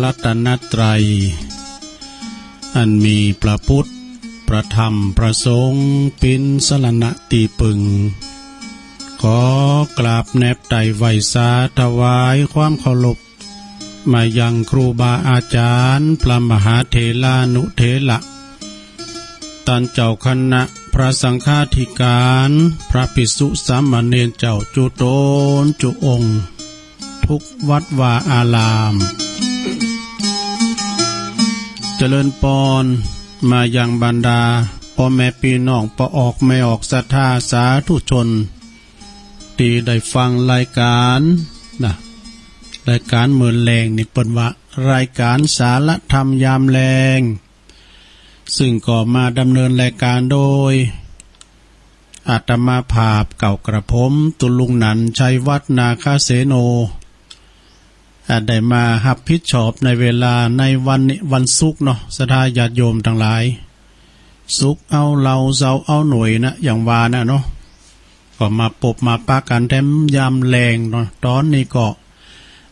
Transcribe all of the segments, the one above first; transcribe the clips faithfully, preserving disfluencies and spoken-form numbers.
รัตนตรัย อันมีพระพุทธ พระธรรม พระสงฆ์ เป๋นสรณะตี้ปึง ขอกราบแนบไตร่ไหว้สาถวายความเคารพ มายังครูบาอาจารย์ พระมหาเถรานุเถระ ต้านเจ้าคณะ พระสังฆาธิการ พระภิกษุสามเณรเจ้าจุ๊ต๋นจุ๊องค์ ทุกวัดวาอาราม เจริญปอน มายังบรรดาป้อแม่ปี้น้อง ป้อออกแม่ออก ศรัทธาสาธุชน ตี้ได้ฟังรายก๋านนะ รายก๋านเมื่อแลงนี่เปิ้นว่ารายก๋านสารธรรมยามแลง ซึ่งก็มาดำเนินรายก๋านโดยอาตมาภาพเก่ากระผม ตุ๊ลุงหนันท์ ชัยวัฒน์ นาคเสโน อ่า ได้มาฮับผิดชอบในเวลาในวันนี้วันศุกร์เนาะ ศรัทธาญาติโยมตังหลาย ศุกร์เอาเหล่า เสาร์เอาหน่วยนะ อย่างว่านะเนาะ ก็มาปบมาปะกั๋นแถมยามแลงเนาะ ต๋อนนี้ก็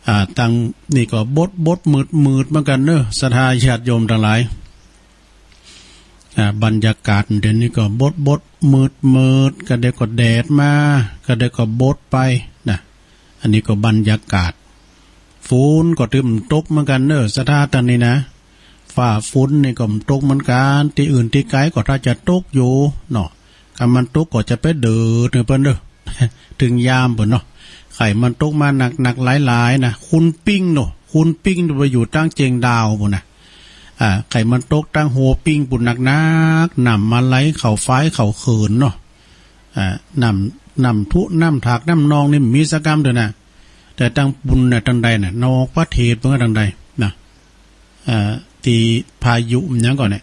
อ่า ตังนี้ก็บดบดมืดมืดเหมือนกั๋นเนาะ ศรัทธาญาติโยมตังหลาย อ่า บรรยากาศเดี๋ยวนี้ก็บดบดมืดมืด กะเดี๋ยวก็แดดมา กะเดี๋ยวก็บดไปนะ อันนี้ก็บรรยากาศ ฝนก็ตึงตกเหมือนกั๋นเนาะ ศรัทธาตังนี้นะ ฟ้าฝนนี่ก็ตกเหมือนกั๋น ตี้อื่นตี้ไก๋ก็ถ้าจะตกอยู่เนาะ คันมันตกก็จะไปเดือดหื้อเปิ้นเนาะ เถิงยามปุ้นเนาะ ใค่มันตกมาหนักๆ หลายๆ นะ ขุนปิ้งเนาะ ขุนปิ้งไปอยู่ตางเจียงดาวปุ้นนะ อ่า ใค่มันตกตางหัวปิ้งปุ้นหนักๆ น้ำมาไหลเข้าฝายเข้าเขื่อนเนาะ อ่า น้ำ น้ำพุ น้ำถาก น้ำนองนี่มีสักกำเตื้อนะ แต่ตางปุ้นน่ะ ตางใดน่ะ นอกประเทศเปิ้นก็ตางใดนะ อ่า ตี้พายุมันหยังก่อเนี่ย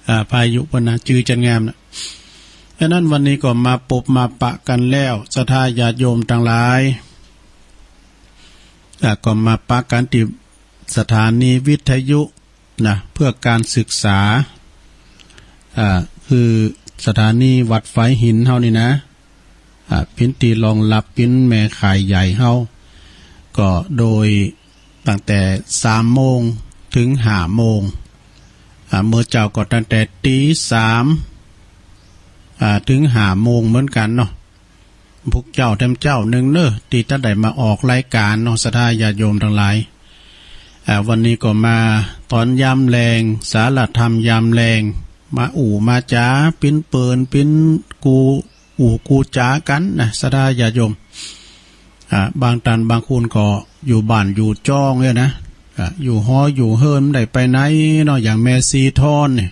อ่า พายุเปิ้นนะ จื้อจั๊นงามนะ ฉะนั้นวันนี้ก็มาปบมาปะกั๋นแล้ว ศรัทธาญาติโยมตังหลาย อ่า ก็มาปะกั๋นตี้สถานีวิทยุ นะ เพื่อการศึกษา อ่า คือสถานีวัดฝายหินเฮานี่นะ อ่า เป๋นตี้รองรับ เป๋นแม่ข่ายใหญ่เฮา ก็โดยตั้งแต่สามโมงเถิงห้าโมง อ่า เมื่อเจ๊าก็ตั้งแต่ตี๋สาม อ่า เถิงห้าโมงเหมือนกั๋นเนาะ พวกเจ้าแถมเจ้านึ่งเนาะ ตี้จะได้มาออกรายก๋านเนาะ ศรัทธาญาติโยมตังหลาย อ่า วันนี้ก็มาต๋อนยามแลง สารธรรมยามแลง มาอู้มาจ๋า ปิ๊นเปินปิ๊นกู อู้กูจ๋ากั๋นนะ ศรัทธาญาติโยม อ่า บางต้านบางคนก็อยู่บ้านอยู่จ้องเนี่ยนะ อ่า อยู่หออยู่เฮือน บ่ได้ไปไหนเนาะ อย่างแม่ศรีทอนเนี่ย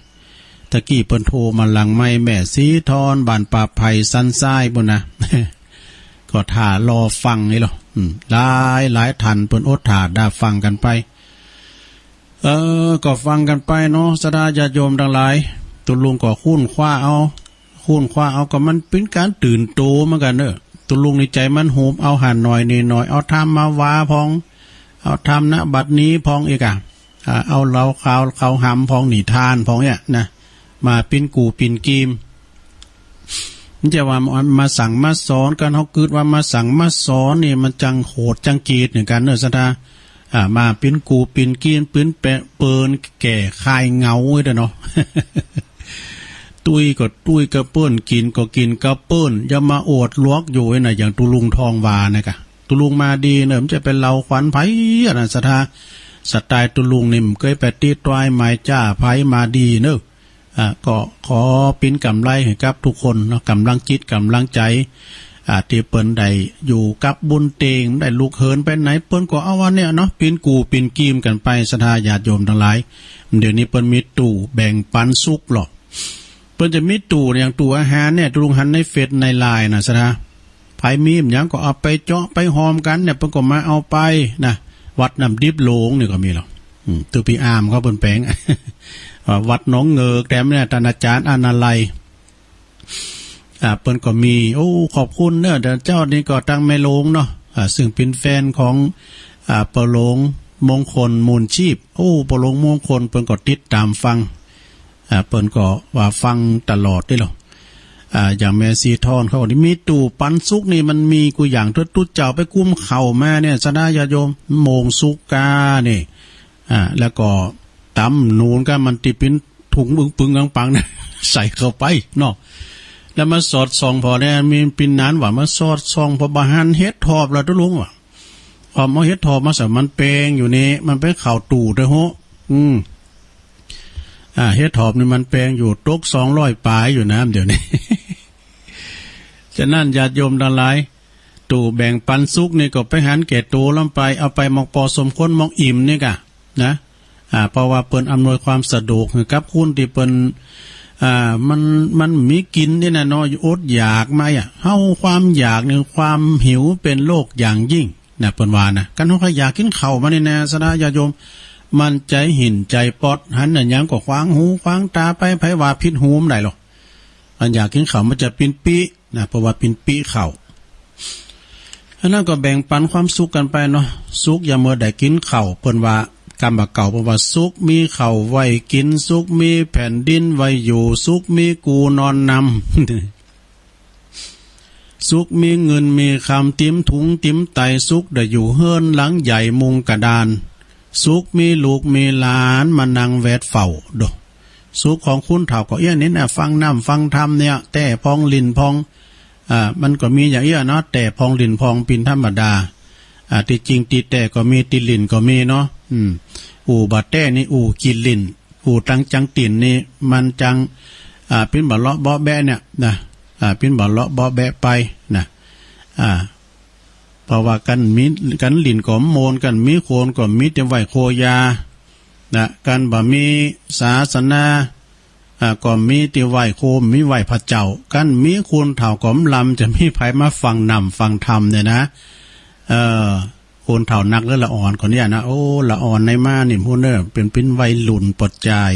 ตะกี้เปิ้นโทรมาหลังไมค์ แม่ศรีทอน บ้านป่าไผ่สันทรายปุ้นนะ ก็ถ่ารอฟังนี่ลอ อืม หลายหลายต้านเปิ้นอดถ่าได้ฟังกั๋นไป เออ ก็ฟังกั๋นไปเนาะ ศรัทธาญาติโยมตังหลาย ตุ๊ลุงก็ค้นคว้าเอา ค้นคว้าเอา ก็มันเป๋นก๋านตื่นโตเหมือนกั๋นเนาะ ตุ๊ลุงนี่ใจ๋มันโหม เอาหั้นหน่อยนี่หน่อย เอาธรรมมาวาพ่อง เอาธรรมนะบัดนี้พ่องอีกอะ อ่า เอาเหล่าขาว เขาหำพ่อง นิทานพ่องเนี่ยนะ มาปิ๊นกู่ปิ๊นกีม มันจะว่ามาสั่งมาสอนกั๋น เฮาคิดว่ามาสั่งมาสอนนี่มันจังโหดจังเกรียดเหมือนกั๋นเนาะ ศรัทธา อ่า มาปิ๊นกู่ปิ๊นกีม ปิ๊นเปะเปินแก้คลายเหงาไว้เด้อเนาะ ตุ้ยก็ตุ้ยกับเปิ้น กิ๋นก็กิ๋นกับเปิ้น อย่ามาอวดหลวกอยู่ไอ้น่ะ อย่างตุ๊ลุงทองวานะกะ ตุ๊ลุงมาดีเนาะ มันจะไปเหล่าขวัญใผอะนะ ศรัทธา สไตล์ตุ๊ลุงนี่มันเกยไปตี้ตวยหมายจ้าใผมาดีเนาะ อ่า ก็ขอปิ๊นก๋ำไรหื้อกับทุกคนเนาะ ก๋ำลังจิตก๋ำลังใจ๋ อ่า ตี้เปิ้นได้อยู่กับบุญเต็ง ได้ลุกเหินไปไหน เปิ้นก็เอาอันเนี้ยเนาะ ปิ๊นกู่ปิ๊นกีมกั๋นไป ศรัทธาญาติโยมตังหลาย เดี๋ยวนี้เปิ้นมีตู้แบ่งปันสุขลอ เปิ้นจะมีตู้อย่างตู้อาหารเนี่ย ตุ๊ลุงหันในเฟซในไลน์นะ ศรัทธา ใผมีหยังก็เอาไปเจาะไปหอมกั๋นเนี่ย เปิ้นก็มาเอาไปนะ วัดน้ำดิบหลวงนี่ก็มีลอ อืม ตู้ปี้อามเขาเปิ้นแป๋ง อ่า วัดหนองเหงือกแถมเนี่ย ต้านอาจ๋ารย์อนาลัย อ่า เปิ้นก็มี โอ้ ขอบคุณเนาะ เดี๋ยวเจ๊านี่ก็ตางแม่หลวงเนาะ อ่า ซึ่งเป๋นแฟนของ อ่า ป้อหลวงมงคล มูลชีพ โอ้ ป้อหลวงมงคล เปิ้นก็ติดต๋ามฟัง อ่า เปิ้นก็ว่าฟังตลอดนี่ลอ อ่า อย่างแม่สีทองเขาก็มีตู้ปันสุกนี่ มันมีกู้อย่าง ตุ๊ตุ๊เจ้าไปกุมข้าวมาเนี่ย ศรัทธาญาติโยม โม่งสุกกานี่ อ่า แล้วก็ต๋ำหนูนกา มันตี้เป๋นถุงปึงๆ ปังๆ นะ ใส่เข้าไปเนาะ แล้วมาสอดส่องผ่อเนี่ย มีปินหนานว่ามาสอดส่องผ่อ บ่หันเห็ดถอบละตุ๊ลุงว่ะ อ้อมเอาเห็ดถอบมาใส่ มันแปงอยู่นี่ มันไปเข้าตู้เต๊อะโห อืม อ่า เห็ดถอบนี่มันแปงอยู่ ตกสองร้อยป๋ายอยู่นะ เดี๋ยวนี้ ฉะนั้นญาติโยมตังหลาย ตู้แบ่งปันสุกนี่ก็ไปหันแก่โตลำไป เอาไปหมอกปอสมควรหมอกอิ่มนี่ก่ะ นะ อ่า เพราะว่าเปิ้นอำนวยความสะดวกหื้อกับคนตี้เปิ้น อ่า มัน มันมีกิ๋นนี่นะเนาะ อดอยากมาอ่ะ เฮาความอยากนี่ ความหิวเป๋นโรคอย่างยิ่งนะ เปิ้นว่านะ คันเฮาใค่อยากกิ๋นข้าวมานี่นะ ศรัทธาญาติโยม มันใจ๋หิ้นใจ๋ป๊อด หันอะหยังก็ขวางหูขวางต๋าไป ใผว่าผิดหูบ่ได้หรอก อันอยากกิ๋นข้าวมันจะปิ๊นปี้นะ เพราะว่าปิ๊นปี้ข้าว อันนั้นก็แบ่งปันความสุขกั๋นไปเนาะ สุขยามเมื่อได้กิ๋นข้าว เปิ้นว่ากำบ่าเก่า เปิ้นว่าสุขมีข้าวไว้กิ๋น สุขมีแผ่นดินไว้อยู่ สุขมีกูนอนนำ สุขมีเงินมีคำ ติ๊มถุงติ๊มไต สุขได้อยู่เฮือนหลังใหญ่มุงกระดาน สุขมีลูกมีหลานมานั่งแวดเฝ้า โด สุขของคนเฒ่าก็เอี้ยนี่นะ ฟังน้ำฟังธรรมเนี่ย แต๊พ่องหลิ้นพ่อง อ่า มันก็มีอย่างเอี้ยเนาะ แต๊พ่องหลิ้นพ่องเป๋นธรรมดา อ่า ตี้จริงตี้แต๊ก็มี ตี้หลิ้นก็มีเนาะ อืม อู่บ่าแต๊นี่ อู่ขี้หลิ้น อู่ตังจังตี๋นนี่ มันจัง อ่า ปิ้นบ่าเลาะเบาะแบะเนี่ยนะ อ่า ปิ้นบ่าเลาะเบาะแบะไปนะ อ่า เพราะว่ากั๋นมี กั๋นหลิ้นก็โมน กั๋นมีโคนก็มีตี้ไหว้โคยา นะ กั๋นบ่มีศาสนา อ่า ก็มีตี้ไหว้โค มีไหว้พระเจ้า กั๋นมีคนเฒ่าก็บ่ลำ จะมีใผมาฟังน้ำฟังธรรมเนี่ยนะ เออ คนเฒ่านักแล้วละอ่อนคนเนี้ยนะ โอ้ ละอ่อนในมานี่พูดเน่อ เป๋น เป๋นวัยรุ่นปอดจาย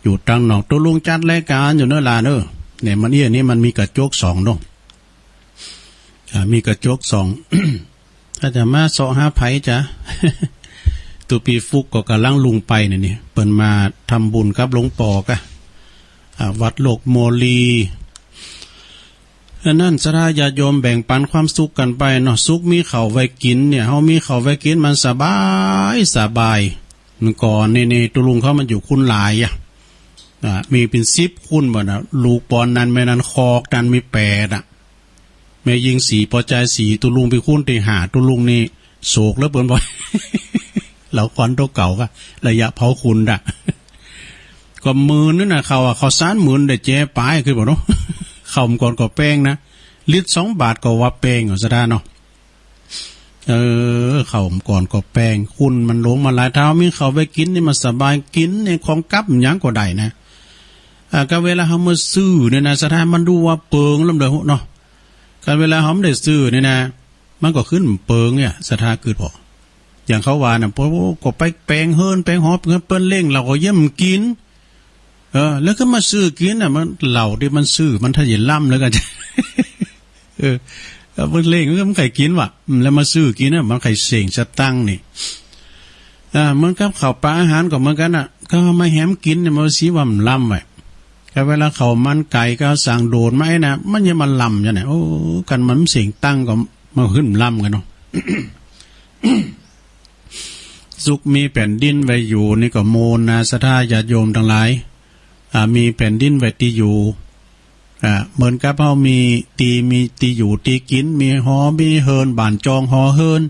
อยู่ตังนอก ตุ๊ลุงจัดรายก๋านอยู่เน่อหลานเอ้อ เนี่ย มันเอี้ยนี่มันมีกระจกส่องเนาะ อ่า มีกระจกส่อง อาตมาเซาะหาใผจ๊ะ ตุ๊ปี้ฟุกก็ก่ำลังลุงไปเนี่ยนี่ เปิ้นมาทำบุญกับหลวงป๋อก่ะ อ่า วัดโลกโมลี อันนั้นศรัทธาญาติโยมแบ่งปันความสุขกั๋นไปเนาะ สุขมีข้าวไว้กิ๋นเนี่ย เฮามีข้าวไว้กิ๋นมันสบาย สบาย เมื่อก่อนนี่ นี่ตุ๊ลุงเขามันอยู่คุ้นหลายอะ อ่า มีเป๋นสิบคุ้นบ่นะ ลูกปอนนั้นแม่นั้นคอกนั้นมีแปดอะ แม่ญิงสี่ ปอจายสี่ ตุ๊ลุงเป๋นคุ้นตี้ห้า ตุ๊ลุงนี่โศกเหลือเป๋นบ่อย เหล่าขวัญตั๋วเก่าก่ะ ระยะเผาขวัญน่ะ ก็หมื่นนั่นน่ะ ข้าวอะ ข้าวสารหมื่นได้แจป๋ายขึ้นบ่เนาะ ข้าวเมื่อก่อนก็แปงนะ ลิตรสองบาทก็ว่าแปงอ่ะ ศรัทธาเนาะ เออ ข้าวเมื่อก่อนก็แปง ขวัญมันหลงมาหลาย ถ้าเฮามีข้าวไว้กิ๋นนี่มันสบาย กิ๋นในของกับหยังก็ได้นะ อ่า ก็เวลาเฮามาซื้อเนี่ยนะ ศรัทธา มันดูว่าเปิงล้ำเลยเนาะ ก็เวลาเฮาบ่ได้ซื้อเนี่ยนะ มันก็ขึ้นเปิงเนี่ย ศรัทธา กึ๊ดผ่อ อย่างเขาว่าน่ะ โอ้ ก็ไปแปงเฮือนแปงหอ เปิ้นเร่ง เฮาก็เยียะบ่กิ๋น เออ แล้วก็มาซื้อกิ๋นน่ะ มัน เหล้าตี้มันซื้อ มันถ้าจะล้ำแล้วกัน เออ เอาเปิ้นเร่ง มันใค่กิ๋นว่ะ อืม แล้วมาซื้อกิ๋นน่ะ มันใค่เส้งสตังค์นี่ อ่า เหมือนกับข้าวป๋าอาหารก็เหมือนกั๋นน่ะ เขาเอามาแหมกิ๋นเนี่ย มันสิว่ามันล้ำไว้ ก็เวลาข้าวมันไก่ก็สั่งโดดมาไอ้น่ะ มันยังมาล้ำอยู่เนี่ย โอ้ คันมันเส้งตังค์ก็มาขึ้นล้ำกั๋นเนาะ สุขมีแผ่นดินไว้อยู่นี่ก็โมนา ศรัทธาญาติโยมตังหลาย อ่า มีแผ่นดินไว้ตี้อยู่ อ่า เหมือนกับเฮามีตี้ มีตี้อยู่ตี้กิ๋น มีหอ มีเฮือน บ้านจองหอเฮือน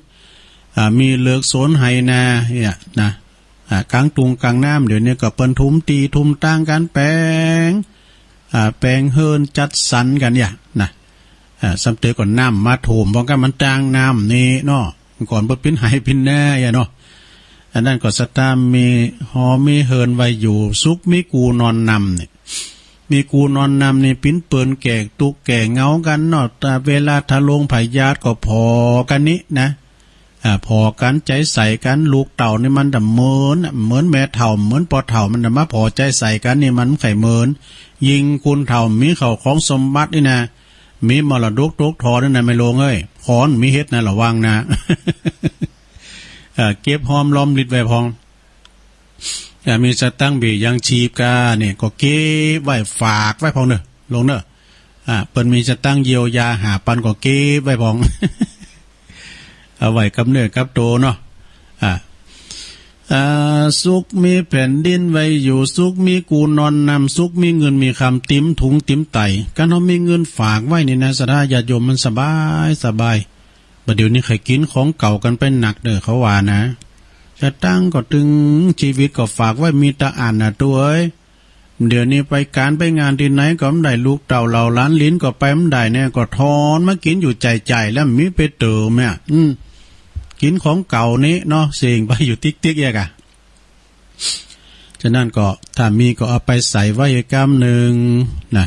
อ่า มีเลิกสวนไฮ่นาเนี่ยนะ อ่า ก๋างตุงก๋างน้ำ เดี๋ยวนี้ก็เปิ้นถมตี้ถมตางกั๋นแป๋ง อ่า แป๋งเฮือนจัดสรรกั๋นเนี่ยนะ อ่า ซ้ำเต๋อก็น้ำมาท่วม เพราะกั๋นมันตางน้ำนี่เนาะ ก่อนเปิ้นปิ้นไฮ่ปิ้นนาอ่ะเนาะ อันนั้นก็ศรัทธามีหอมีเฮือนไว้อยู่ สุขมีกูนอนนำนี่ มีกูนอนนำนี่ ปิ้นเปิ้นแก้ตุ๊กข์แก้เหงากั๋นเนาะ แต่เวลาทะลงพยาธิก็ผ่อกั๋นนี่นะ อ่า ผ่อกั๋นใจ๋ใส่กั๋น ลูกเต้านี่มันจะเหมือน เหมือนแม่เฒ่า เหมือนป้อเฒ่า มันจะมาผ่อใจ๋ใส่กั๋นนี่ มันบ่ใค่เหมือน ยิ่งคนเฒ่ามีข้าวของสมบัตินี่นะ มีมรดกตกทอดนี่นะ แม่โยมเอ้ย ขอบ่มีเฮ็ดนะ ระวังนะ อ่า เก็บหอมรอมริบไว้พ่อง อ่า มีสตังค์เบ้ยยังชีพกาเนี่ย ก็เก็บไว้ฝากไว้พ่องเน่อ โยมเน่อ อ่า เปิ้นมีสตางค์เยียวยาห้าปันก็เก็บไว้พ่อง เอาไว้กับเนื้อกับตั๋วเนาะ อ่า อ่า สุขมีแผ่นดินไว้อยู่ สุขมีกูนอนนำ สุขมีเงินมีคำเต็มถุงเต็มไต้ การเฮามีเงินฝากไว้นี่นะ ศรัทธาญาติโยม มันสบาย สบาย บ่าเดี๋ยวนี้ใค่กิ๋นของเก่ากั๋นไปนักเน่อ เขาว่านะ สตางค์ก็ตึง ชีวิตก็ฝากไว้มีตะอั้นน่ะ ตั๋วเอ๋ย เดี๋ยวนี้ไปก๋านไปงานตี้ไหนก็บ่ได้ ลูกเต้าเหล่าหลานหลินก็ไปบ่ได้เนี่ย ก็ถอนมากิ๋นอยู่ใจ้ๆ แล้วมีไปเติมเนี่ย อืม กิ๋นของเก่านี้เนาะ เส้งไปอยู่ติ๊กๆ เอียกอะ ฉะนั้นก็ถ้ามีก็เอาไปใส่ไว้กำนึ่งนะ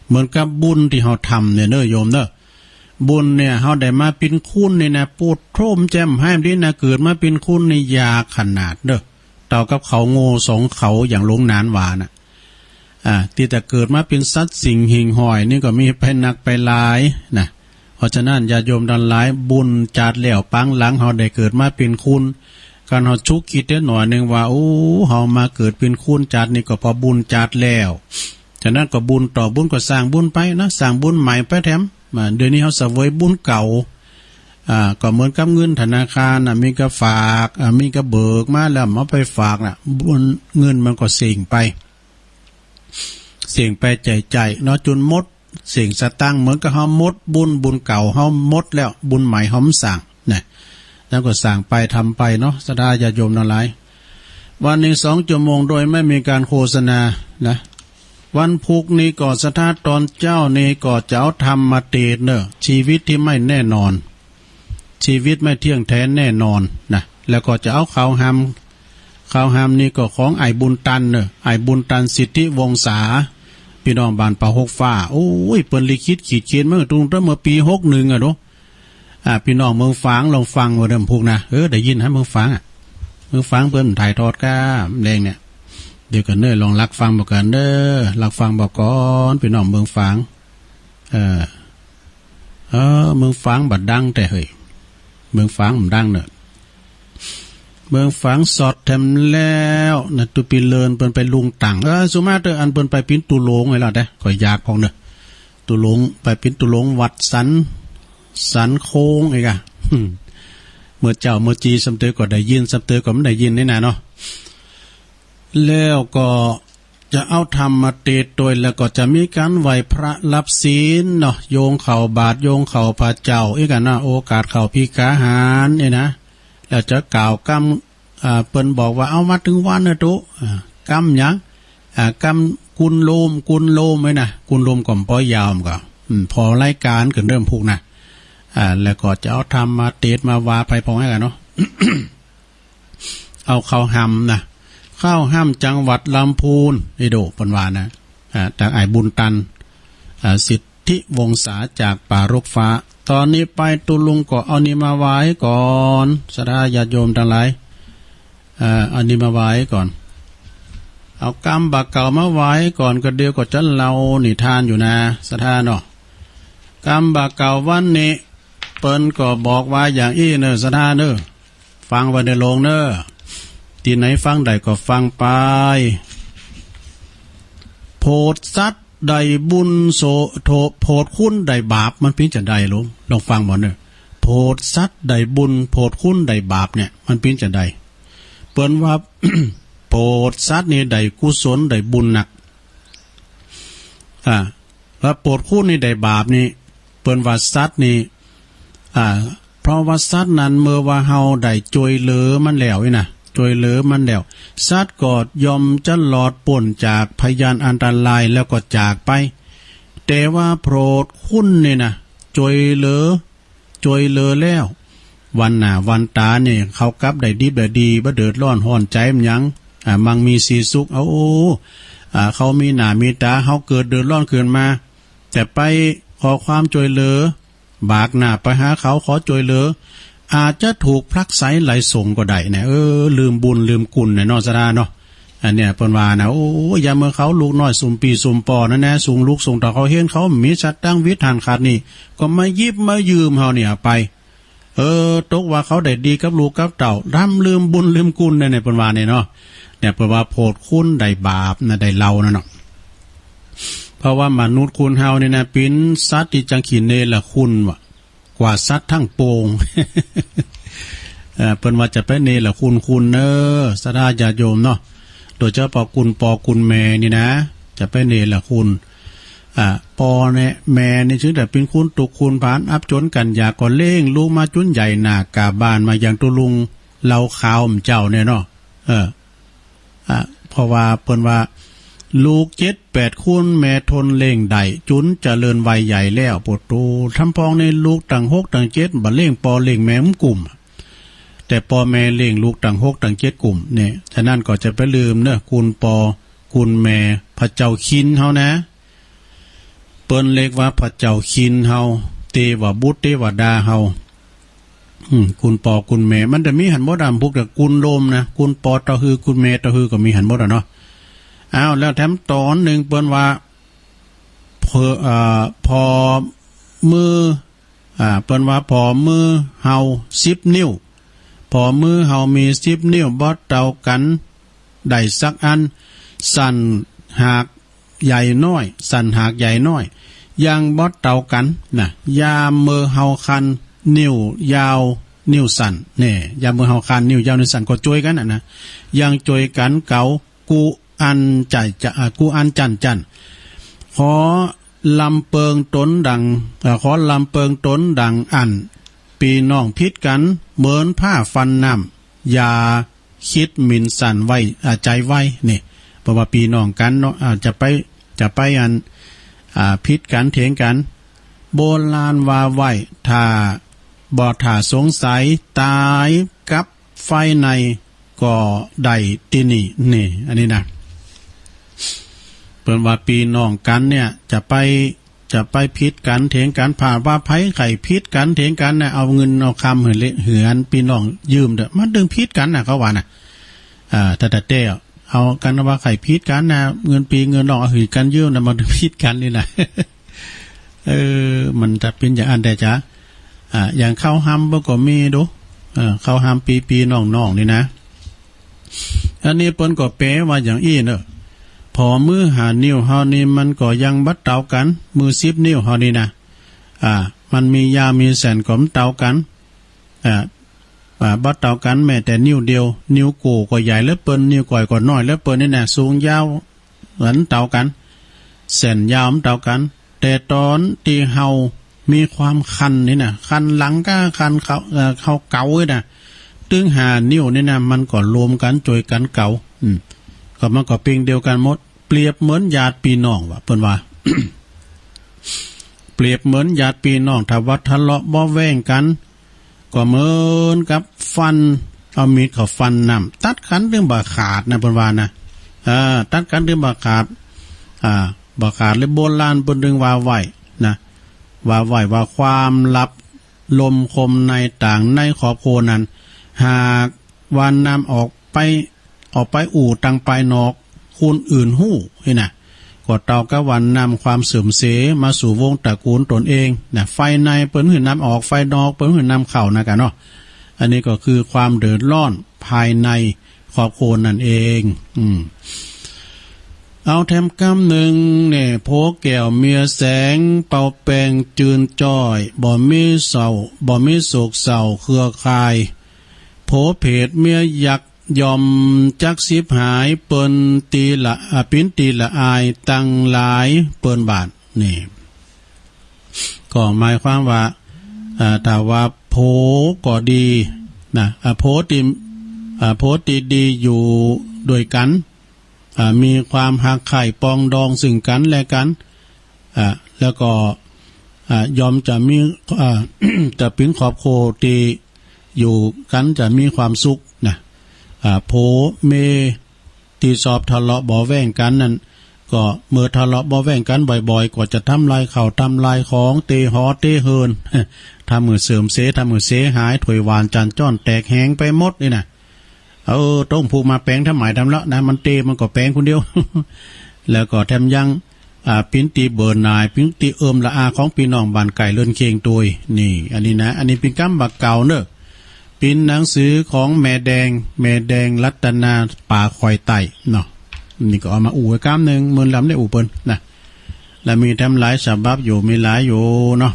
เหมือนกับบุญตี้เฮาทำเนี่ยเน่อโยมเน่อ บุญเนี่ยเฮาได้มาเป๋นคนนี่นะ ปู๊ดโธ่ แจ่มไห้ดีนะ เกิดมาเป๋นคนนี่ยากขนาดเน่อ เต้ากับเขาโง่สองเขาอย่างหลวงนานว่าน่ะ อ่า ตี้จะเกิดมาเป๋นสัตว์สิ่งหิ่งห้อยนี่ก็มีไปนักไปหลายนะ เพราะฉะนั้นญาติโยมตังหลาย บุญจาติแล้วปางหลังเฮาได้เกิดมาเป๋นคน คันเฮาชุกคิดได้หน่อยนึ่งว่า โอ้ เฮามาเกิดเป๋นคนจาตินี้ก็เพราะบุญจาติแล้ว ฉะนั้นก็บุญต่อบุญก็สร้างบุญไปนะ สร้างบุญใหม่ไปแถม อ่า เดี๋ยวนี้เฮาเสวยบุญเก่า อ่า ก็เหมือนกับเงินธนาคารน่ะ มีก็ฝาก อ่า มีก็เบิกมาแล้วเอาไปฝากน่ะ บุญ เงินมันก็เส้งไป เส้งไปใจ้ๆ เนาะ จ๋นหมด เส้งสตางค์ เหมือนกับเฮาหมดบุญ บุญเก่าเฮาหมดแล้ว บุญใหม่เฮาบ่สร้างนะ แล้วก็สร้างไปทำไปเนาะ ศรัทธาญาติโยมตังหลาย วันนี้สองชั่วโมงโดยไม่มีการโฆษณานะ วันพุธนี้ก็ศรัทธาตอนเจ๊านี้ก็จะเอาธรรมมาเตสน์เน่อ ชีวิตตี้ไม่แน่นอน ชีวิตไม่เที่ยงแท้แน่นอนนะ แล้วก็จะเอาข่าวฮาม ข่าวฮามนี่ก็ของอ้ายบุญตันเน่อ อ้ายบุญตัน สิทธิวงศา ปี้น้องบ้านป่าฮกฟ้า โอ้ย เปิ้นลิขิตขีดเขียนมาตรงตั้งเมื่อปี๋หกหนึ่งอะเนาะ อ่า ปี้น้องเมืองฝางลองฟังว่าเน่อพุกนะ เออ ได้ยินหาเมืองฝางอะ เมืองฝางเปิ้นถ่ายทอดก้าแดงเนี่ย เดี๋ยวก่อนเน่อ ลองลักฟังบ่าก่อนเน่อ ลักฟังบ่าก่อน ปี้น้องเมืองฝาง เออ เออ เมืองฝางบ่ดังแต๊เฮ้ย เมืองฝางบ่ดังเน่อ เมืองฝางสอดแถมแล้วนะ ตุ๊ปีเลินเปิ้นไปลุงตั๋ง เออ สุมาเตอร์อันเปิ้นไปเป๋นตุ๊หลงไว้แล้วแต๊ ก็อยากพ่องเน่อ ตุ๊หลง ไปเป๋นตุ๊หลงวัดสัน สันโค้งอีกอะ เมื่อเจ๊าเมื่อจี๋ซ้ำเตยก็ได้ยิน ซ้ำเตยก็บ่ได้ยินนี่นะเนาะ แล้วก็จะเอาธรรมมาเตสน์ตวย แล้วก็จะมีก๋านไหว้พระรับศีลเนาะ โยงเข้าบาตร โยงเข้าพระเจ้าอีกอะนะ โอกาสเข้าพิกขาหารนี่นะ แล้วจะกล่าวกำ อ่า เปิ้นบอกว่าเอามาตึงวันเน่อตุ๊ อ่า กำหยัง อ่า กำกุณโลม กุณโลมไว้นะ กุณโลมก็บ่ยาว มันก็ อืม พอรายก๋านเกินเริ่มพุกนะ อ่า แล้วก็จะเอาธรรมมาเตสน์มาว่าไปพ่องไห้กันเนาะ เอาข่าวฮามนะ ข่าวฮามจังหวัดลำพูน นี่โด เปิ้นว่านะ อ่า จากอ้ายบุญตัน อ่า สิทธิวงศาจากป่าฮกฟ้า ตอนนี้ไปตุ๊ลุงก็เอานี่มาไหว้ก่อน ศรัทธาญาติโยมตังหลาย อ่า เอานี่มาไหว้ก่อน เอากำบ่าเก่ามาไหว้ก่อน ก็เดี๋ยวก็จะเล่านิทานอยู่นะ ศรัทธาเนาะ กำบ่าเก่าวันนี้ เปิ้นก็บอกว่าอย่างอี้เน่อ ศรัทธาเน่อ ฟังไว้เน่อโลงเน่อ ตี้ไหนฟังได้ก็ฟังไป โผดสัตว์ได้บุญโส โผด โผดคุณได้บาป มันเป๋นจาใด ลอง ลองฟังบ่าเน่อ โผดสัตว์ได้บุญ โผดคุณได้บาปเนี่ย มันเป๋นจาใด เปิ้นว่า โผดสัตว์นี่ได้กุศลได้บุญนัก อ่า ว่าโผดคุณนี่ได้บาปนี่ เปิ้นว่าสัตว์นี่ อ่า เพราะว่าสัตว์นั้นเมื่อว่าเฮาได้จ้วยเหลือมันแล้วนี่นะ จ้วยเหลือมันแล้ว สัตว์ก็ย่อมจะหลอดป๊นจากพยานอันตรายแล้วก็จากไป แต่ว่าโผดคุณนี่นะ จ้วยเหลือ จ้วยเหลือแล้ว วันหน้าวันต๋านี่ เขากลับได้ดิบได้ดี บ่เดือดร้อนฮ้อนใจ๋มันหยัง อ่า มั่งมีสีสุข เอา อ่า เขามีหน้ามีต๋า เฮาเกิดเดือดร้อนขึ้นมา แต่ไปขอความจ้วยเหลือ บากหน้าไปหาเขาขอจ้วยเหลือ อาจจะถูกผลักไสไล่ส่งก็ได้นะ เออ ลืมบุญลืมคุณนะเนาะ ศรัทธาเนาะ อันเนี้ยเปิ้นว่านะ โอ้ ยามเมื่อเขาลูกน้อยสุมปี้สุมป้อนั่นนะ ส่งลูกส่งเต้า เขาเห็นเขามีสตางค์วิดหั้นขาดนี่ ก็มาหยิบมายืมเฮาเนี่ยไป เออ ตกว่าเขาได้ดีกับลูกกับเต้า ลำลืมบุญลืมคุณเนี่ย เปิ้นว่าเนี่ยเนาะ เนี่ย เปิ้นว่าโผดคุณได้บาปนะ ได้เล่านั่นเนาะ ผ เพราะว่ามนุษย์คนเฮานี่นะ เป๋นสัตว์ตี้จั้งขี้เนรคุณว่ะ กว่าสัตว์ตังปวง เอ่อ เปิ้นว่าจะไปเนรคุณคุณเน่อ ศรัทธาญาติโยมเนาะ โดยเฉพาะคุณป้อคุณแม่นี่นะ จะไปเนรคุณ อ่า ป้อเนี่ยแม่นี่เถิงแต่เป๋นคนตุ๊กข์คนผาน อับจ๋นกั๋น ยากก็เลี้ยงลูกมาจ๋นใหญ่หน้ากาบ้านมาอย่างตุ๊ลุงเหล่าขาวเจ้าเนี่ยเนาะ เออ อ่ะ เพราะว่าเปิ้นว่า ลูกเจ็ดแปดคนแม่ทนเลี้ยงได้ จ๋นเจริญวัยใหญ่แล้ว โผโต ตำพ่องนี่ลูกตังหกตังเจ็ด บ่เลี้ยงป้อเลี้ยงแม่มันกุ้ม แต่ป้อแม่เลี้ยงลูกตังหกตังเจ็ดกุ้มเนี่ย ฉะนั้นก็จะไปลืมเน่อ คุณป้อคุณแม่ พระเจ้าคินเฮานะ เปิ้นเรียกว่าพระเจ้าคินเฮา เตวบุตรเตวดาเฮา อืม คุณป้อคุณแม่ มันจะมีหันหมดอะ พวกตระกูลโรมนะ คุณป้อเต้าหื้อ คุณแม่เต้าหื้อ ก็มีหันหมดอะเนาะ อ้าว แล้วแถมต๋อนนึ่งเปิ้นว่า เผอ เอ่อ ผ่อมือ อ่า เปิ้นว่าผ่อมือเฮาสิบนิ้ว ผ่อมือเฮามีสิบนิ้ว บ่เต้ากั๋นได้สักอัน สั้นหากใหญ่น้อย สั้นหากใหญ่น้อย ยังบ่เต้ากั๋นนะ ยามมือเฮาคันนิ้วยาวนิ้วสั้น แน่ ยามมือเฮาคันนิ้วยาวนิ้วสั้น ก็จ้วยกั๋นน่ะนะ ยังจ้วยกั๋นเก๋า กู้อั้นจั้นจั้น อ่า กู้อั้นจั้นจั้น ขอลำเปิงต๋นดัง เอ่อ ขอลำเปิงต๋นดังอั้น ปี้น้องผิดกั๋นเหมือนผ้าฟันน้ำ อย่า คิดหมิ่นสันไว้ อ่า ใจ๋ไว้ นี่ เพราะว่าปี้น้องกั๋นเนาะ อ่า จะไป จะไปอัน อ่า ผิดกั๋นเถียงกั๋น โบราณว่าไว้ ถ้า บ่ถ้าสงสัย ต๋ายกับไฟในก็ได้ตี้นี่ นี่ อันนี้นะ เปิ้นว่าปี้น้องกั๋นเนี่ย จะไป จะไปผิดกั๋นเถียงกั๋น ถ้าว่าใผใค่ผิดกั๋นเถียงกั๋นนะ เอาเงินเอาคำหื้อเละ หื้ออันปี้น้องยืมเต๊อะ มันเถิงผิดกั๋นนะ เขาว่านะ อ่า ถ้าแต่แต๊อะ เอากั๋นว่าใค่ผิดกั๋นนะ เงินปี้เงินน้องเอาหื้อกั๋นยืมนะ มันเถิงผิดกั๋นนี่นะ เออ มันจะเป๋นอย่างอั้นแต๊จ๊ะ อ่า อย่างเข้าฮำเปิ้นก็มีดู เออ เข้าฮำปี้ปี้น้องๆ นี่นะ อันนี้เปิ้นก็แปลว่าอย่างอี้เน่อ ผ่อมือห้านิ้วเฮานี่มันก็ยังบ่เต้ากั๋น มือสิบนิ้วเฮานี่นะ อ่า มันมียาวมีสั้นก็บ่เต้ากั๋น อ่า อ่า บ่เต้ากั๋นแม้แต่นิ้วเดียว นิ้วโก้ก็ใหญ่เหลือเปิ้น นิ้วก้อยก็น้อยเหลือเปิ้นนี่นะ สูงยาวบ่เต้ากั๋น สั้นยาวบ่เต้ากั๋น แต่ต๋อนตี้เฮามีความคันนี่นะ คันหลังกับคันเข่า เอ่อ เข่าเก๋านี่นะ ตึงห้านิ้วนี่นะ มันก็รวมกั๋นจ้วยกั๋นเก๋า อืม ก็มันก็เป๋นเดียวกั๋นหมด เปรียบเหมือนญาติปี้น้องว่ะ เปิ้นว่า เปรียบเหมือนญาติปี้น้อง ถ้าว่าทะเลาะเบาะแว้งกั๋น ก็เหมือนกับฟัน เอามีดเข้าฟันน้ำ ตัดกั๋นตึงบ่ขาดนะ เปิ้นว่านะ เออ ตัดกั๋นตึงบ่ขาด อ่า บ่ขาดเลย โบราณเปิ้นตึงว่าไว้นะ ว่าไว้ว่าความลับลมคมในต่างในครอบครัวนั้น หากว่านำออกไป ออกไปอู้ตังปายนอก คนอื่นฮู้ นี่นะ ก็เต้ากับว่านำความเสื่อมเสียมาสู่วงตระกูลตนเองนะ ภายในเปิ้นหื้อนำออก ภายนอกเปิ้นหื้อนำเข้านะกะเนาะ อันนี้ก็คือความเดือดร้อนภายในครอบครัวนั่นเอง อืม เอาแถมกำนึ่งเนี่ย ผัวแก้วเมียแสง เป่าแป้งจืนจ้อย บ่มีเศร้า บ่มีโศกเศร้าเครือข่าย ผัวเผดเมียยักษ์ ย่อมจักฉิบหาย เปิ้นตี้ละ อ่า ปิ้นตี้ละอายตังหลายเปิ้นบาด นี่ ก็หมายความว่า อ่า ถ้าว่าผัวก็ดีนะ อ่า ผัวตี้ อ่า ผัวตี้ดีอยู่ตวยกั๋น อ่า มีความฮักใค่ปรองดองซึ่งกั๋นและกั๋น อ่า แล้วก็ อ่า ย่อมจะมี อ่า จะเป๋นครอบครัวตี้อยู่กั๋นจะมีความสุขนะ อ่า ผัวเมียตี้ชอบทะเลาะเบาะแว้งกั๋นนั้น ก็เมื่อทะเลาะเบาะแว้งกั๋นบ่อยๆ ก็จะทำลายข้าวทำลายของ เตะหอเตะเฮือน ทำหื้อเสื่อมเสีย ทำหื้อเสียหาย ถ้วยหวานจานจ้อนแตกแหงไปหมดนี่นะ เออ ต้องผู้มาแป๋งทำหมายทำเลาะนะ มันเตะมันก็แป๋งคนเดียว แล้วก็แถมยัง อ่า ปิ้นตี้เบื่อหน่าย ปิ้นตี้เอิมละอาของปี้น้องบ้านใก้เฮือนเคียงตวย นี่ อันนี้นะ อันนี้เป๋นกำบ่าเก่าเน่อ เป๋นหนังสือของแม่แดง แม่แดงรัตนาป่าคอยใต้เนาะ นี่ก็เอามาอู้ไว้กำนึ่ง เมินลำได้อู้เปิ้นนะ และมีแถมหลายฉบับอยู่ มีหลายอยู่เนาะ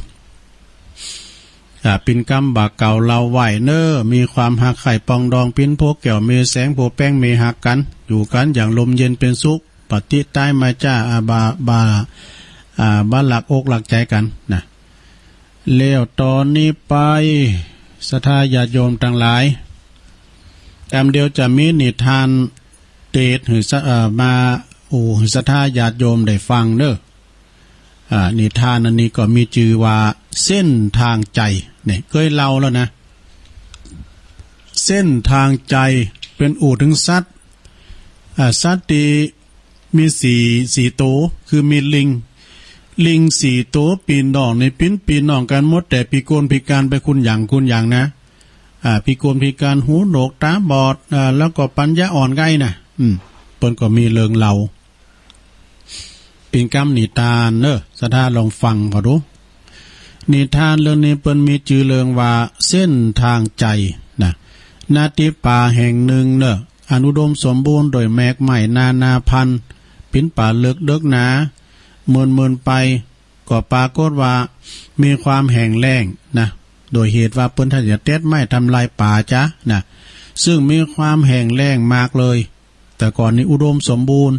อ่า ปินกำบ่าเก่าเล่าไว้เน่อ มีความฮักใค่ปรองดอง ปินผู้แก้วเมแสง ผู้แป๋งเมฮักกั๋น อยู่กั๋นอย่างลมเย็นเป๋นสุข ปะติตายมาจ้า อ่า บ่า บ่า อ่า บ่าลักอกลักใจ๋กั๋นนะ แล้วต๋อนนี้ไป ศรัทธาญาติโยมตังหลาย แอมเดียวจะมีนิทานเตสน์หื้อสะ เอ่อ มาอู้หื้อศรัทธาญาติโยมได้ฟังเน่อ อ่า นิทานอันนี้ก็มีจื้อว่าเส้นทางใจ๋ เนี่ย เกยเล่าแล้วนะ เส้นทางใจ๋เป๋นอู้เถิงสัตว์ อ่า สัตว์ตี้มีสี่ สี่โต คือมีลิง ลิงสี่โตปี้น้องนี่เป๋นปี้น้องกั๋นหมด แต่พิกลพิก๋านไปคนหยังคนหยังนะ อ่า พิกลพิก๋าน หูหนวก ต๋าบอด อ่า แล้วก็ปัญญาอ่อนไกนะ อืม เปิ้นก็มีเรื่องเล่า เป๋นกำนิทานเน่อ ศรัทธาลองฟังผ่อดู นิทานเรื่องนี้เปิ้นมีจื้อเรื่องว่าเส้นทางใจ๋นะ ณ ตี้ป่าแห่งนึ่งเน่อ อันอุดมสมบูรณ์โดยแมกไม้นานาพันธุ์ เป๋นป่าเลิกเดิกหนา เมินๆ ไป ก็ปรากฏว่ามีความแห้งแล้งนะ โดยเหตุว่าเปิ้นต้านจะเด็ดไม้ทำลายป่าจ๊ะนะ ซึ่งมีความแห้งแล้งมากเลย แต่ก่อนนี้อุดมสมบูรณ์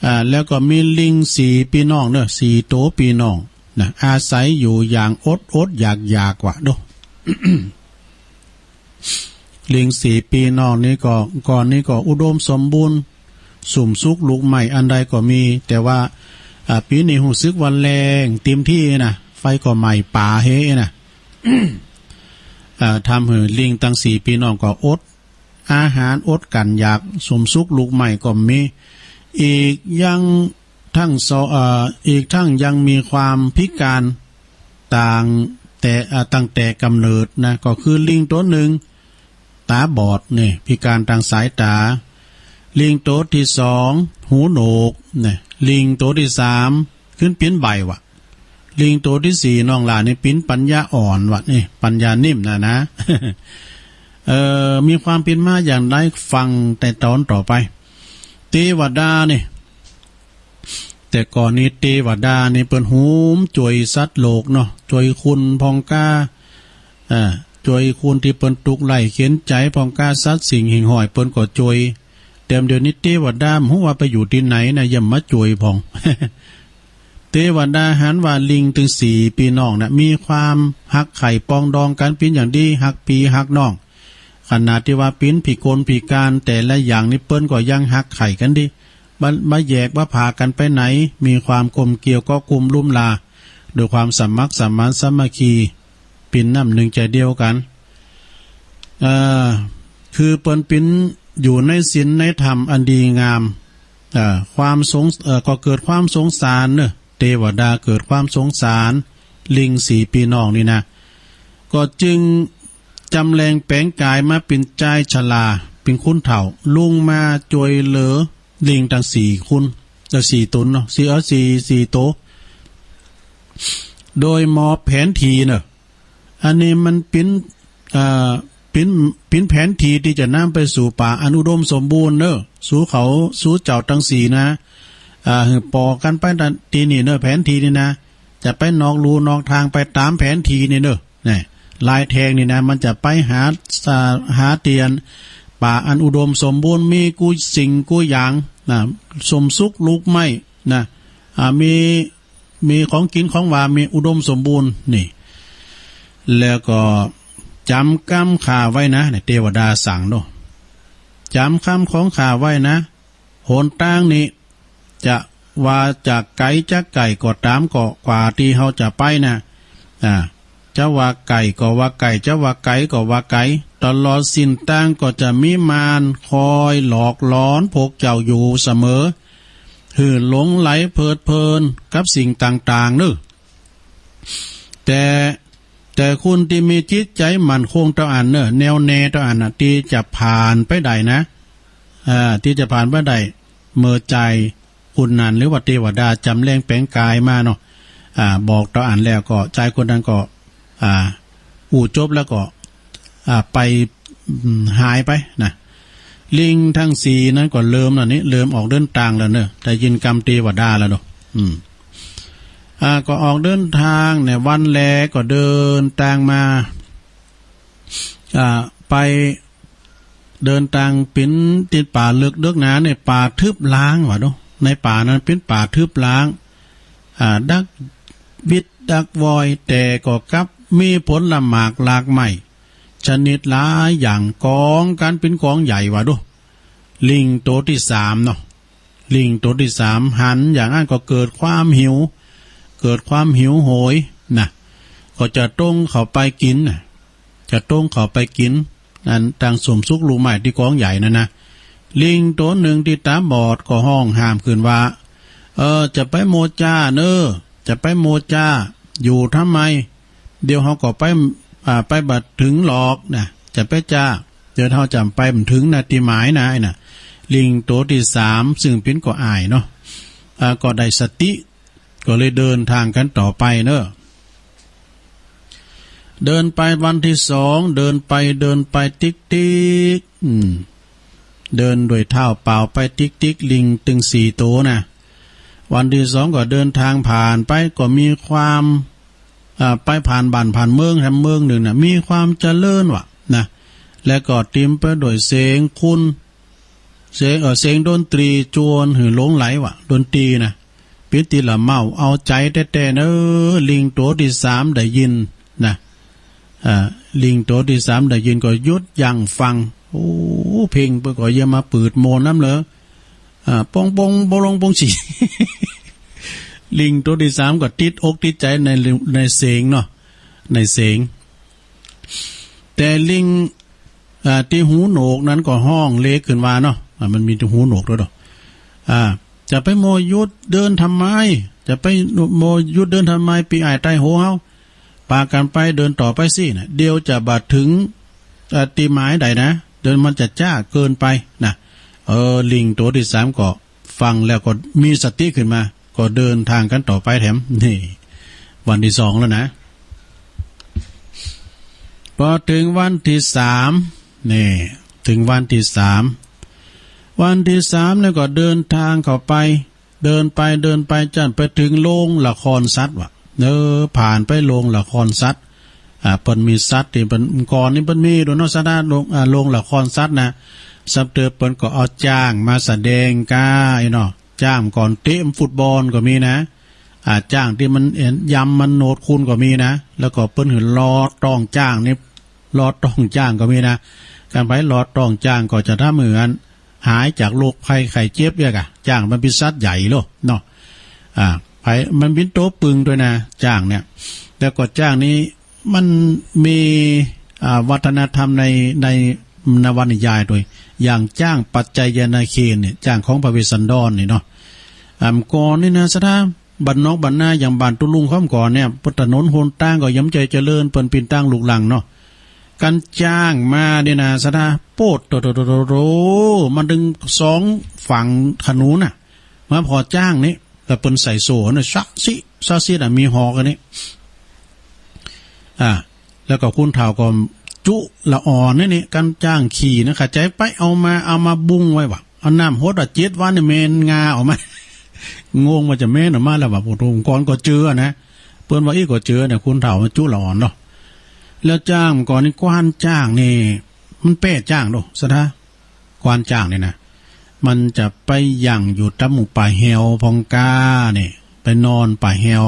อ่า แล้วก็มีลิงสี่ปี้น้องเน่อ สี่โตปี้น้องนะ อาศัยอยู่อย่างอดๆ อยากๆ ว่าโด้ ลิงสี่ปี้น้องนี้ก็ ก่อนนี้ก็อุดมสมบูรณ์ สุมสุกลูกไม้อันใดก็มี แต่ว่า อ่า ปี๋นี้ฮู้สึกว่าแล้งเต็มตี้นะ ไฟก็ไหม้ป่าเฮนะ อ่า ทำหื้อลิงตังสี่ปี้น้องก็อดอาหาร อดกั๋นอยาก สุมสุกลูกไม้ก็บ่มี อีกยัง ทั้งสอง เอ่อ อีกทั้งยังมีความพิก๋านต่างแต่ เอ่อ ตั้งแต่ก๋ำเนิดนะ ก็คือลิงโตนึ่งต๋าบอดนี่ พิก๋านตางสายต๋า ลิงโตตี้สองหูโหนวกนี่ ลิงโตตี้สามขึ้นปิ๊นใบ้วะ ลิงโตตี้สี่น้องหล่านี่ปิ๊นปัญญาอ่อนวะนี่ ปัญญานิ่มนะนะ เอ่อ มีความเป๋นมาอย่างใดฟังแต่ต๋อนต่อไป เตวดานี่ แต่ก่อนนี้เตวดานี่เปิ้นโหมจ้วยสัตว์โลกเนาะ จ้วยคนพ่องก๊า อ่า จ้วยคนตี้เปิ้นตุ๊กข์ไร้เข็ญใจ๋พ่องก๊า สัตว์สิ่งหิ่งห้อยเปิ้นก็จ้วย แต่เดี๋ยวนี้เตวดาบ่ฮู้ว่าไปอยู่ตี้ไหนนะ ยังบ่มาจ้วยพ่อง เตวดาหันว่าลิงตึงสี่ปี้น้องนะ มีความฮักใค่ปรองดองกั๋นเป๋นอย่างดี ฮักปี้ฮักน้อง ขนาดตี้ว่าเป๋นพิกลพิก๋านแต่ละอย่างนี่เปิ้นก็ยังฮักใค่กั๋นดี บ่ บ่แยกบ่ผ่ากั๋นไปไหน มีความกลมเกลี้ยวเกาะกลุ่มลุ่มลา โดยความสมัครสมานสามัคคี เป๋นน้ำนึ่งใจ๋เดียวกั๋น เอ่อ คือเปิ้นเป๋นอยู่ในศีลในธรรมอันดีงาม เอ่อ ความสง เอ่อ ก็เกิดความสงสารเน่อ เตวดาเกิดความสงสารลิงสี่ปี้น้องนี่นะ ก็จึงจ๋ำแลงแป๋งก๋ายมาเป๋นจายชรา เป๋นคนเฒ่า ลงมาจ้วยเหลือลิงตังสี่คน เอ่อ สี่ต๋นเนาะ สี่ เอ่อ สี่ สี่โต โดยมอบแผนที่เน่อ อันนี้มันเป๋น เอ่อ เป๋น เป๋นแผนที่ตี้จะนำไปสู่ป่าอันอุดมสมบูรณ์เน่อ สูเขา สูเจ้าตังสี่นะ อ่า หื้อปอกั๋นไปตี้นี่เน่อ แผนที่นี่นะ จะไปนอกลู่นอกตางไปต๋ามแผนที่นี่เน่อ นี่ ลายแทงนี่นะ มันจะไปหา หาเตียน ป่าอันอุดมสมบูรณ์ มีกู้สิ่งกู้อย่างนะ สุมสุกลูกไม้นะ อ่า มี มีของกิ๋นของหวาน มีอุดมสมบูรณ์นี่ แล้วก็จ๋ำกำข้าไว้นะ เนี่ย เตวดาสั่งเนาะ จ๋ำกำของข้าไว้นะ หนตางนี้ จะว่าจะไก๋จะใก้ก็ต๋าม ก็กว่าตี้เฮาจะไปนะ อ่า จะว่าใก้ก็ว่าใก้ จะว่าไก๋ก็ว่าไก๋ ตลอดสิ้นตางก็จะมีมารคอยหลอกหลอนพวกเจ้าอยู่เสมอ หื้อหลงใหลเพลิดเพลินกับสิ่งต่างๆ เน่อ แต่ แต่คนตี้มีจิตใจ๋มั่นคงเต้าอั้นเน่อ แน่วแน่เต้าอั้นนะ ตี้จะผ่านไปได้นะ อ่า ตี้จะผ่านไปได้ เมื่อจายคนนั้นหรือว่าเตวดาจ๋ำแลงแป๋งก๋ายมาเนาะ อ่า บอกเต้าอั้นแล้วก็จายคนนั้นก็ อ่า อู้จบแล้วก็ อ่า ไป อืม หายไปนะ ลิงตังสี่นั้นก็เริ่มแล้วนี่ เริ่มออกเดินตางแล้วเน่อ ได้ยินกำเตวดาแล้วเนาะ อืม อ่า ก็ออกเดินตางเนี่ย วันแลก็เดินตางมา อ่า ไปเดินตางเป๋นติดป่าเลิกเดิกนาเนี่ย ป่าทึบล้างว่าดู ในป่านั้นเป๋นป่าทึบล้าง อ่า ดักวิดดักวอย แต่ก็กลับมีผลหมากหลากไม้ ชนิดหลายอย่างกองกั๋นเป๋นกองใหญ่ว่าดู ลิงตั๋วตี้สามเนาะ ลิงตั๋วตี้สามหันอย่างนั้นก็เกิดความหิว เกิดความหิวโหยนะ ก็จะตรงเข้าไปกิ๋นนะ จะตรงเข้าไปกิ๋น อันตางส้มสุกลูกไม้ตี้กองใหญ่นั่นนะ ลิงตั๋วนึ่งตี้ต๋าบอดก็ฮ้องห้ามขึ้นว่า เออ จะไปโมจ้าเน่อ จะไปโมจ้า อยู่ทำไม เดี๋ยวเฮาก็ไป อ่า ไปบ่เถิงหรอกนะ จะไปจ้า เดี๋ยวเฮาจะไปบ่เถิงนะ ตี้หมายนะ ไอ้น่ะ ลิงตั๋วตี้สาม ซึ่งเป๋นก็อ้ายเนาะ อ่า ก็ได้สติ ก็เลยเดินตางกั๋นต่อไปเนาะ เดินไปวันตี้สอง เดินไปเดินไปติ๊กติ๊ก อืม เดินด้วยเท้าเปล่าไปติ๊กติ๊ก ลิงตึงสี่ตั๋วนะ วันตี้สองก็เดินตางผ่านไป ก็มีความ อ่า ไปผ่านบ้านผ่านเมืองแถมเมืองนึ่งนะ มีความเจริญว่ะนะ และก็เต๋มไปด้วยเสียงคน เสียง เอ่อ เสียงดนตรีจวนหื้อหลงใหลว่ะ ดนตรีนะ เป๋นตี้ละเมาเอาใจ๋แต๊ๆ เนาะ ลิงตั๋วตี้สามได้ยินนะ อ่า ลิงตั๋วตี้สามได้ยินก็หยุดยั้งฟัง โอ้ เพลงเปิ้นก็เยียะมาปื๊ดโมนำเลย อ่า ปงปงปงลงปงสี่ ลิงตั๋วตี้สามก็ติดอกติดใจ๋ใน ในเสียงเนาะ ในเสียง แต่ลิง อ่า ตี้หูโหนกนั้นก็ฮ้องเล็กขึ้นว่าเนาะ อ่า มันมีตี้หูโหนกตวยเนาะ อ่า จะไปโมหยุดเดินทำไม จะไปโมหยุดเดินทำไม ปี้อ้ายใต้โหเฮา ปากั๋นไปเดินต่อไปสินะ เดี๋ยวจะบ่เถิง อ่า ตี้หมายได้นะ เดี๋ยวมันจะจ๊าเกินไปนะ เออ ลิงตั๋วตี้สามก็ฟังแล้วก็มีสติขึ้นมา ก็เดินตางกั๋นต่อไปแถม นี่ วันตี้สองแล้วนะ ปอเถิงวันตี้สาม นี่ เถิงวันตี้สาม วันตี้สามเนี่ยก็เดินตางเข้าไป เดินไปเดินไปจ้านไปเถิงโรงละครสัตว์ว่ะ เออ ผ่านไปโรงละครสัตว์ อ่า เปิ้นมีสัตว์ตี้เปิ้น ก่อนนี้เปิ้นมีดูเนาะ สถานะโรง อ่า โรงละครสัตว์นะ สัปเตอร์เปิ้นก็เอาจ๊างมาแสดงก้า ไอ้เนาะ จ๊างก่อนเตะฟุตบอลก็มีนะ อ่า จ๊างตี้มันเอ็นยำมันโหนดคูนก็มีนะ แล้วก็เปิ้นหื้อลอดต๊องจ๊างนี่ ลอดต๊องจ๊างก็มีนะ กั๋นไปลอดต๊องจ๊างก็จะทำหื้ออันหายจากโรคภัยไข้เจ็บเยียะก่ะ จ๊างมันเป๋นสัตว์ใหญ่โลดเนาะ อ่า ไป มันเป๋นตั๋วปึงตวยนะ จ๊างเนี่ย แล้วก็จ๊างนี้มันมี อ่า วัฒนธรรมใน ในนวนิยายตวย อย่างจ๊างปัจจยนาเคณเนี่ย จ๊างของพระเวสสันดรนี่เนาะ อ่า ก่อนนี้นะ สถา บ้านนอกบ้านนาอย่างบ้านตุ๊ลุงค่ำก่อนเนี่ย ถนนหนตางก็ยังบ่ใจ้เจริญ เปิ้นเป๋นตางลูกรังเนาะ กั๋นจ๊างมาเนี่ยนะ สถา โป๊ดโตโตโตโตโต มันตึงสองฝั่งถนนน่ะ มาผ่อจ๊างนี่ แล้วเปิ้นใส่โซ่น่ะ ซะซิ ซะซิน่ะ มีหอกอันนี้ อ่า แล้วก็คนเฒ่าก็จุละอ่อนนี่นี่ กั๋นจ๊างขี่นะ เข้าใจ๋ไป เอามา เอามาบุ้งไว้ว่ะ เอาน้ำหดอ่ะ เจ็ดวันเนี่ยแม่นงาออกมา งงว่าจะแม่นออกมาแล้วว่ะ โอ้โห ก่อนก็เจือนะ เปิ้นว่าอี้ก็เจือเนี่ย คนเฒ่ามันจุละอ่อนเนาะ แล้วจ๊างก่อนนี่กว้านจ๊างนี่ มันแป้จ๊างโด สถา กว้านจ๊างนี่นะ มันจะไปหยั่งอยู่ต๋ามหมู่ป่าแฮวพ่องก้านี่ ไปนอนป่าแฮว